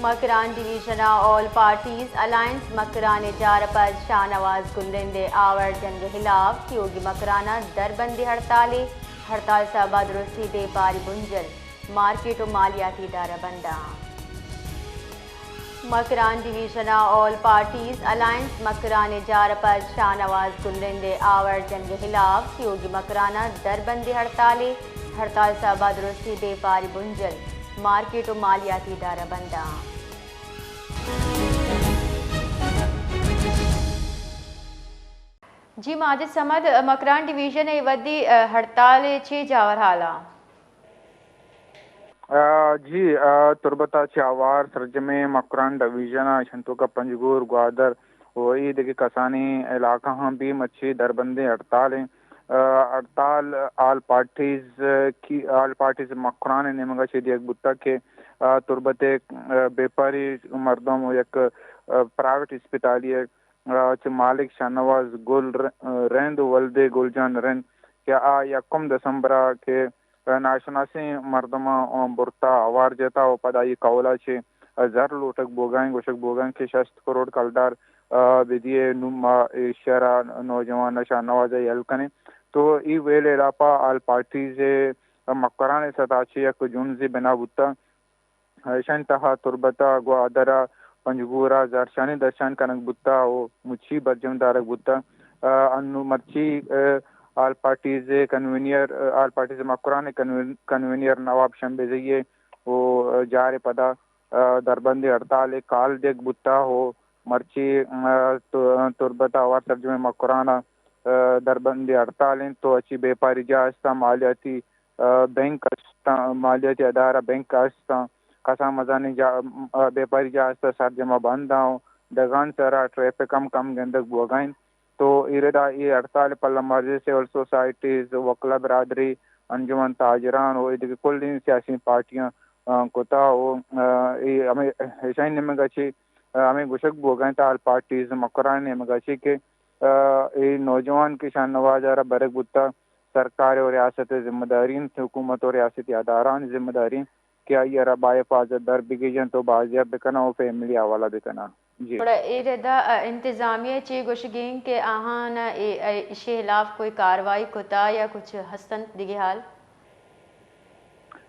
مکران ڈویژن ءَ all parties alliance Makran ءِ جار ءَ پد شاہ نواز گل رند ءِ آوار جنگ ءِ ہلاف تیوگی مکران ءَ دربندی ہڑتالے۔ ہڑتال سبب ءَ درستی بیپاری بنجل، مارکیٹ و مالیاتی ادارہ بنداں۔ مکران ڈویژن ءَ آل پارٹیز الائنس مکران ءِ جار ءَ پد شاہ نواز گل رند ءِ آوار جنگ ءِ ہلاف تیوگی مکران ءَ دربندی ہڑتالے۔ ہڑتال سبب ءَ درستی بیپاری بنجل، مارکیٹ و مالیاتی ادارہ بنداں۔ جی ماجد صمد، مکران ڈویژن ءِ اے وھدی، ءَ، ہڑتال ءِ چے جاور حال ءَ؟ آ، جی، آ، تربت ءَ چہ آوار سرجمیں مکران ڈویژن ءَ شنتوک ءَ پنجگور، گوادر و اے دگہ کسانیں علاقہاں بھی مچی دربندیں ہڑتال ایں۔ آ، ہڑتال آل پارٹیز، آ، کی، آل پارٹیز مکران ءِ نیمگ ءَ چہ دیگ بوتگ کہ، آ، تربت ءِ، آ، بیپاری مردم و یک، آ، پرائیویٹ اسپتالی ءِ، آ، چہ مالک شاہنواز گل ر-، رند و ولدے گل جان رند کہ آ یکم دسمبر ءَ کہ ناشناسیں مردماں برتا آوار جتا و پدا اے قول ءَ چہ زر لوٹگ بوگائیں، گوشگ بوگائیں کہ شست کروڑ کلدار، آ، بدیے، نوں ما اے شہر ءِ نوجوان شاہنواز ءَ یل کنیں۔ تو اے ویل ءِ ہلاپ ءَ آل پارٹیز ءِ مکران ءِ سطح ءَ چہ یک جنزے بنا بوتا۔ ایشانی تہا تربت ءَ، گوادر ءَ، پنجگور ءَ زہرشانی درشان کنگ بوتا و مچی برجم دارگ بوتا۔ آ، انو مرچی، آ، آل پارٹیز ءِ کنوینئر، آ، آل پارٹیز مکران ءِ کنوین-، کنوینئر نواب شمبیزئی ءِ و جار ءِ پدا، آ، دربندی ہڑتال ءِ کال دیگ بوتا و مرچی، آ، تو-، تربت ءَ آوار سرجمیں مکران ءَ، آ، دربندی ہڑتال انت تو اچی بیپاری جاہ استاں، مالیاتی آ، بینک استاں، مالیاتی ادارہ بینک استاں، کسان مزنیں جا-، آ، بیپاری جاہ استاں سرجم ءَ بند آں و ڈگان سرا ٹریفک ہم کم گندگ بوگا انت۔ تو اے ردا اے ہڑتال پلہ مرزی سول سوسائٹیز، وکلا برادری، انجمن تاجران و اے دگہ کلیں سیاسی پارٹیاں، آ، کتا و، آ، اے ہمے، ایشانی نیمگا چہ، آ، ہمے گوشگ بوگا انت آل پارٹیز مکران نیمگا چہ کہ، آ، اے نوجوان کہ شاہ نواز ءَ را برگ بوتا، سرکار و ریاست ءِ ذمہ داری انت، حکومت و ریاستی ادارہانی ذمہ داری انت کہ آئی ءَ را با حفاظت در بگیجنت و بازیاب بکناں و فیملی ءِ حوالہ بکناں۔ جی۔ گڑا اے ردا، آ، انتظامیہ چے گوشگیں کہ آہان اے، اے، ایشی ہلاف کوئی کاروائی کتا یا کچھ ہستنت دگہ حال؟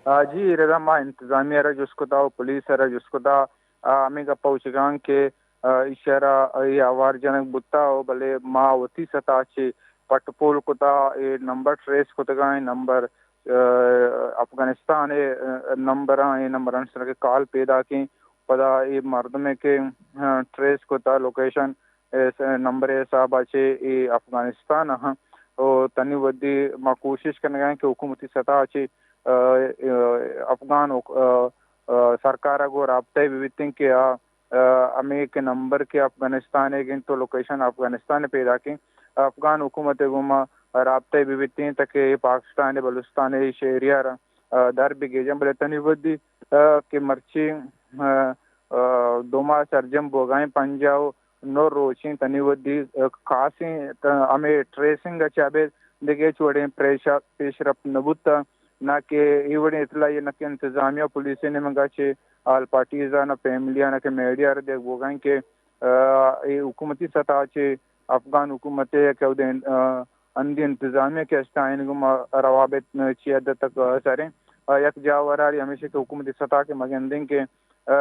آ، جی، اے ردا ما انتظامیہ ءَ را جست کتا و پولیس ءَ را جست کتا، آ، ہمے گپ ءَ گوشگاں کہ، آ، ایشی ءَ را اے آوار جنگ بوتا و بلے ما وتی سطح ءَ چہ پٹ پول کتا، اے نمبر ٹریس کتگاں، اے نمبر، آ، افغانستان ءِ، آ، نمبراں، اے نمبرانی سرا کہ کال پیداکیں، پدا اے مردمے کہ، آ، ٹریس کتا لوکیشن، اے س-، نمبر ءِ حساب ءَ چہ اے افغانستان ءَ ہاں۔ و تنی ودی ما کوشش کنگا ایں کہ حکومتی سطح ءَ چہ، آ، آ، افغان حک-، آ، آ، سرکار ءَ گوں رابطہ بہ بیتیں کہ آ، آ، ہمے کہ نمبر کہ افغانستان ءِ گنت و لوکیشن افغانستان ءِ پیداکیں، افغان حکومت ءِ گوما رابطہ بہ بیتیں تاکہ اے پاکستان ءِ بلوچستان ءِ شہری ءَ را، آ، در بگیجاں۔ بلے تنی ودی، آ، کہ مرچی، آ، آ، دو ماہ سرجم بوگائیں، پنجاہ و نو روچیں، تنی ودی، آ، خاصیں، آ، ہمے ٹریسنگ ءَ چہ ابید دگہ ہچ وڑیں پریشا-، پیش رفت نہ بوتا۔ نہ کہ اے وڑیں اطلاع، نہ کہ انتظامیہ و پولیس ءِ نیمگا چہ آل پارٹیزاں، نہ فیملیاں، نہ کہ میڈیا ءَ را دیگ بوگا انت کہ، آ، اے حکومتی سطح ءَ چہ افغان حکومت ءِ کہ اودے، آ، ہندی انتظامیہ کہ استاں، آیانی گوما روابط چی حد تک، آ، سریں۔ آ، یک جاور حالی ہمیش کہ حکومتی سطح ءَ کہ ما گندیں کہ، آ،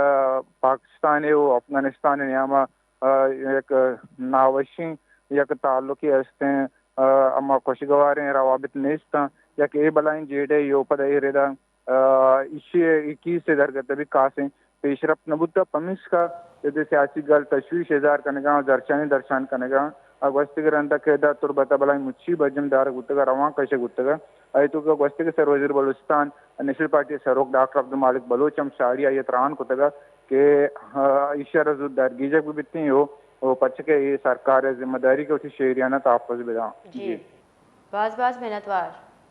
پاکستان ءِ و افغانستان ءِ نیاما، آ، یک ناوشیں یک تعلقے استیں، آ، ہما خوشگواریں روابط نیستاں، یک اے بلائیں جیڑہے و پدا اے ردا، آ، ایشی ءِ اے کیس ءِ درگت ءَ بھی خاصیں پیش رفت نہ بوتگ، پمیشکا ادا سیاسی گل تشویش اظہار کنگا، زرشانی درشان کنگا۔ آ گوستگیں رندا کہ ادا تربت ءَ بلائیں مچی برجم دارگ بوتگ، روان کشگ بوتگ۔ آئی توکا گوستگیں سر وزیر بلوچستان نیشنل پارٹی ءِ سروک ڈاکٹر عبدالمالک بلوچ ہم ساڑی آئی ءَ تران کتگ کہ، آ، ایشی ءَ را زوت درگیجگ بہ بیتیں و، و پرچہ کہ اے سرکار ءِ ذمہ داری کہ وتی شہریاناں تحفظ بداں۔ جی۔ جی۔ باز باز منتوار۔